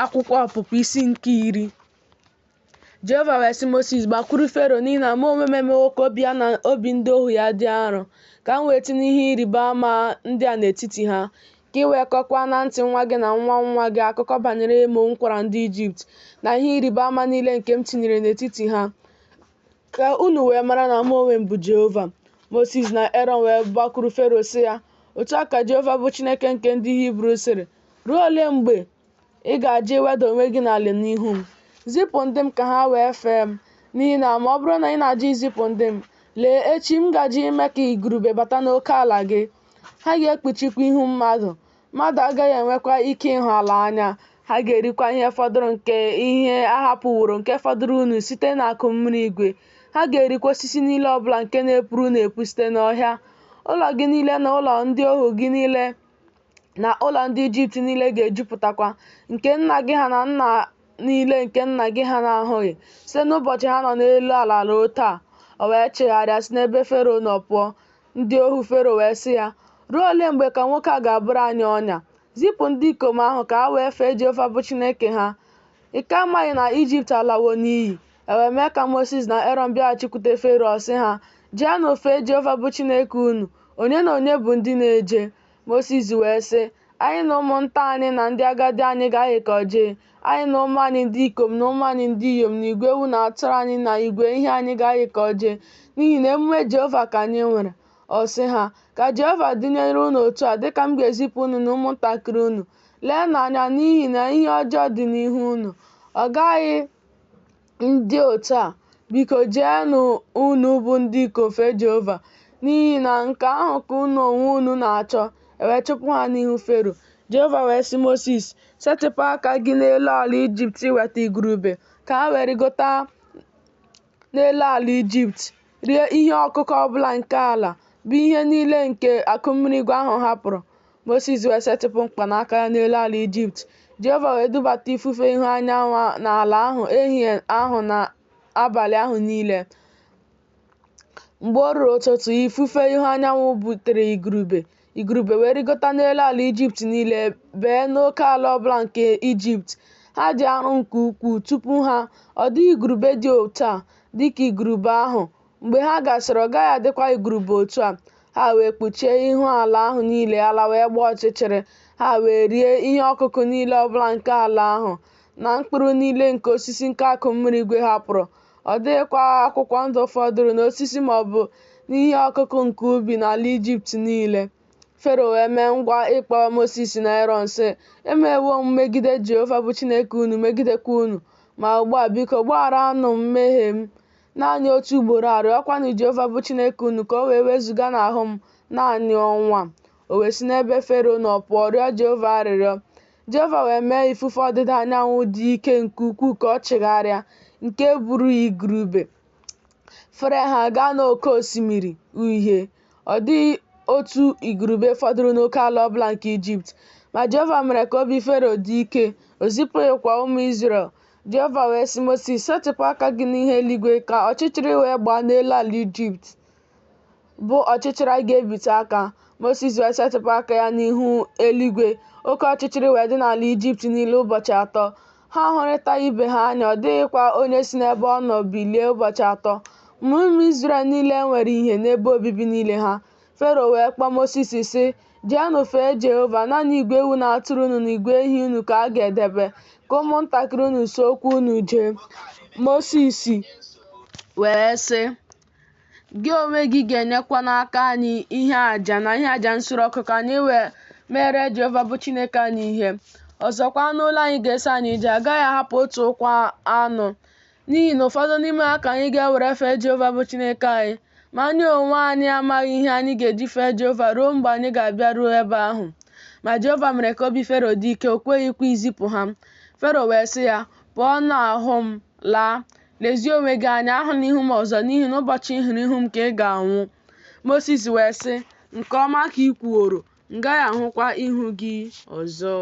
Akwụkwọ Ọpụpụ isi nke 10. Jehova wee sị Mosis, Gbakwuru Fero, n'ihi na mụ onwe m emewo ka obi ya na obi ndị ohu ya dị arọ, ka m wee tinye ihe ịrịba ama ndị a n'etiti ha, ka i wee kọkwaa na ntị nwa gị na nwa nwa gị akụkọ banyere emo m kwara ndị Ijipt, na ihe ịrịba ama niile nke m tinyere n'etiti ha, ka unu wee mara na mụ onwe m bụ Jehova. Mosis na Erọn wee gbakwuru Fero sị ya, Otu a ka Jehova bụ Chineke nke ndị Hibru sịrị, Ruo ole mgbe ị ga-ajụ iweda onwe gị n'ala n'ihu m? Zipụ ndị m ka ha wee fee m. N'ihi na ma ọ bụrụ na ị na-ajụ izipụ ndị m, lee, echi m gaje ime ka igurube bata n'oke ala gị. Ha ga-ekpuchikwa ihu mmadụ, mmadụ agaghị enwekwa ike ịhụ ala anya. Ha ga-erikwa ihe fọdụrụ nke ihe a hapụworo nke fọdụrụ unu site n'akụ mmiri igwe. Ha ga-erikwa osisi niile ọ bụla nke na-epuru unu epu site n'ọhịa. Ụlọ gị niile na ụlọ ndị ohu gị niile na ụlọ ndị Ijipt niile ga-ejupụtakwa, nke nna gị ha na nna niile nke nna gị ha na-ahụghị, site n'ụbọchị ha nọ n'elu ala ruo taa. O wee chigharịa si n'ebe Fero nọ pụọ. Ndị ohu Fero wee sị ya, Ruo ole mgbe ka nwoke a ga-abụrụ anyị ọnya? Zipụ ndị ikom ahụ ka ha wee fee Jehova bụ Chineke ha. Ị ka amaghị na Ijipt alawo n'iyi? E wee mee ka Mosis na Erọn bịaghachikwute Fero, ọ sị ha, Jeenụ fee Jehova bụ Chineke unu. Onye na onye bụ ndị na-eje? Mosis wee sị, Anyị na ụmụnta anyị na ndị agadi anyị ga-ayịkọ jee, anyị na ụmụ anyị ndị ikom na ụmụ anyị ndị inyom na igwe ewu na atụrụ anyị na igwe ehi anyị ga-ayịkọ jee, n'ihi na emume Jehova ka anyị nwere. Ọ sị ha, Ka Jehova dịnyere unu otu a, dịka m ga-ezipụ unu na ụmụntakịrị unu. Leenụ anya, n'ihi na ihe ọjọọ dị n'ihu unu. Ọ gaghị dị otu a, biko jeenụ unu bụ ndị ikom fee Jehova, n'ihi na nke ahụ ka unu onwe unu na-achọ. E wee chụpụ ha n'ihu Fero. Jehova wee sị Mosis, Setịpụ aka gị n'elu ala Ijipt iweta igurube, ka ha wee rịgota n'elu ala Ijipt, rie ihe ọkụkụ ọbụla nke ala, bụ ihe niile nke akụ mmiri igwe ahụ hapụrụ. Mosis wee setịpụ mkpanaka ya n'elu ala Ijipt. Jehova wee dubata ifufe ihu anyanwụ n'ala ahụ ehihie ahụ na abalị ahụ niile. Mgbe o ruru ụtụtụ, ifufe ihu anyanwụ butere igurube. Igurube wee rịgota n'elu ala Ijipt niile, bee n'oke ala ọbụla nke Ijipt. Ha dị arọ nke ukwuu tupu ha. Ọ dịghị igurube dị otu a, dịka igurube ahụ. Mgbe ha gasịrị, ọ gaghị adịkwa igurube otu a. Ha wee kpuchie ihu ala ahụ niile, ala wee gbaa ọchịchịrị. Ha wee rie ihe ọkụkụ niile ọbụla nke ala ahụ, na mkpụrụ niile nke osisi nke akụ mmiri igwe hapụrụ. Ọ dịghịkwa akwụkwọ ndụ fọdụrụ n'osisi ma ọ bụ n'ihe ọkụkụ nke ubi n'ala Ijipt niile. Fero wee mee ngwa ịkpọ Mosis na Erọn, sị, Emehiewo m megide Jehova bụ Chineke unu, megidekwa unu. Ma ugbu a, biko, gbagharanụ m mmehie m naanị otu ugboro a, rịọkwanụ Jehova bụ Chineke unu ka o wee wezụga n'ahụ m naanị ọnwụ a. O wee si n'ebe Fero nọ pụọ rịọ Jehova arịrịọ. Jehova wee mee ifufe ọdịda anyanwụ dị ike nke ukwuu ka ọ chigharịa, nke buru igurube fere ha gaa n'Oke Osimiri Uhie. Ọ dịghị otu igurube fọdụrụ n'oke ala ọ bụla nke Ijipt. Ma Jehova mere ka obi Fero dị ike, o zipụghịkwa ụmụ Izrel. Jehova wee sị Mosis, Setịpụ aka gị n'ihu eluigwe ka ọchịchịrị wee gbaa n'elu ala Ijipt, bụ ọchịchịrị a ga-ebite aka. Mosis wee setịpụ aka ya n'ihu eluigwe, oke ọchịchịrị wee dị n'ala Ijipt niile ụbọchị atọ. Ha ahụrịtaghị ibe ha anya, ọ dịghịkwa onye si n'ebe ọ nọ bilie ụbọchị atọ. Ma ụmụ Izrel niile nwere ìhè n'ebe obibi niile ha. Fero wee kpọọ Mosis, sị, Jeenụ fee Jehova, naanị igwe ewu na atụrụ unu na igwe ehi unu ka a ga-edebe, ka ụmụntakịrị unu sokwa unu jee. Mosis wee sị, Gị onwe gị ga-enyekwa n'aka anyị ihe aja na ihe aja nsure ọkụ ka anyị wee meere Jehova bụ Chineke anyị ihe. Ọzọkwa, anụ ụlọ anyị ga-eso anyị jee, a gaghị ahapụ otu ụkwụ anụ, n'ihi na ụfọdụ n'ime ha ka anyị ga-ewere fee Jehova bụ Chineke anyị. Ma anyị onwe anyị amaghị ihe anyị ga-eji fee Jehova ruo mgbe anyị ga-abịaru ebe ahụ. Ma Jehova mere ka obi Fero dị ike, o kweghịkwa izipụ ha. Fero wee sị ya, Pụọ n'ahụ m, laa. Lezie onwe gị anya, ahụla ihu m ọzọ, n'ihi na ụbọchị ị hụrụ ihu m ka ị ga-anwụ. Mosis wee sị, Nke ọma ka i kwuworo, m gaghị ahụkwa ihu gị ọzọ.